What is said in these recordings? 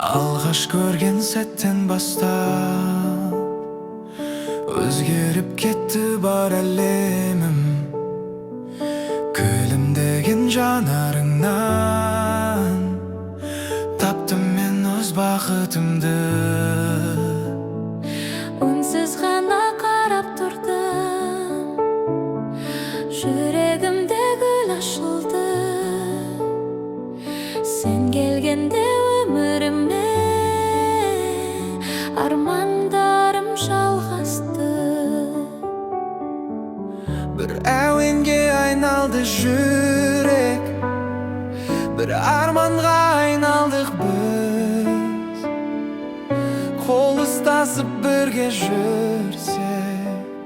Алғаш көрген сәттен бастап өзгеріп кетті бар әлемім. Күлімдеген жанарыңнан таптым мен өз бақытымды. Үнсіз ғана қарап тұрдым, жүрегімде гүл ашылды. Сен келгенде өміріме армандарым жалғасты. Бір әуенге айналды жүрек, бір арманға айналдық біз. Қол ұстасып бірге жүрсек,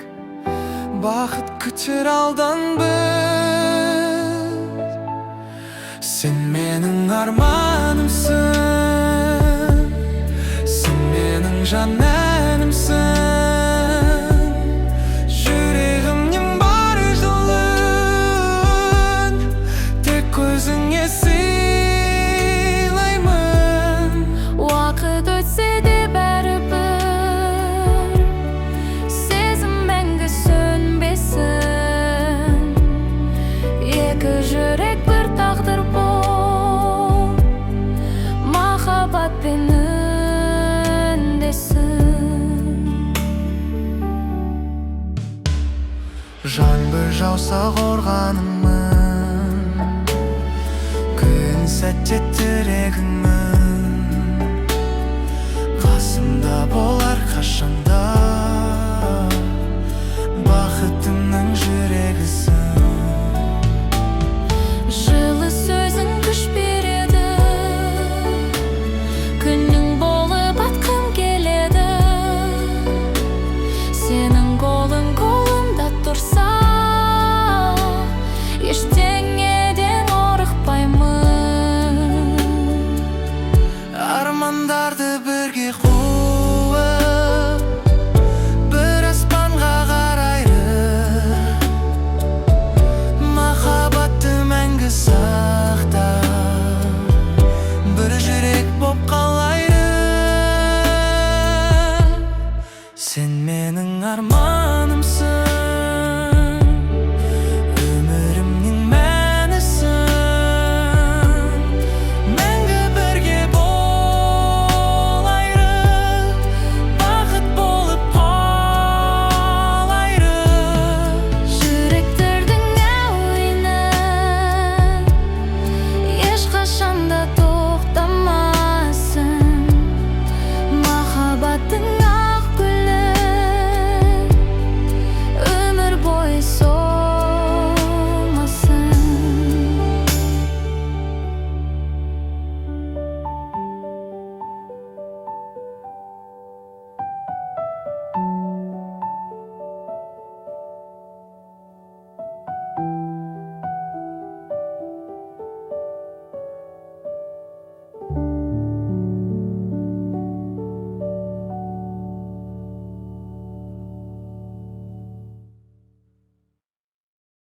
бақыт күтер алдан біз. Сен менің арманымсың, сен менің жан әнімсің. Жүрегімнен бар жылын тек өзіңе сыйлаймын. Уақыт өтсе де бәрібір, сезім мәңгі сөнбесін. Екі жүрек бір тағдыр болып, махаббатпен үндесін. Жаңбыр жауса қорғанымын, қиын сәтте тірегіңмін.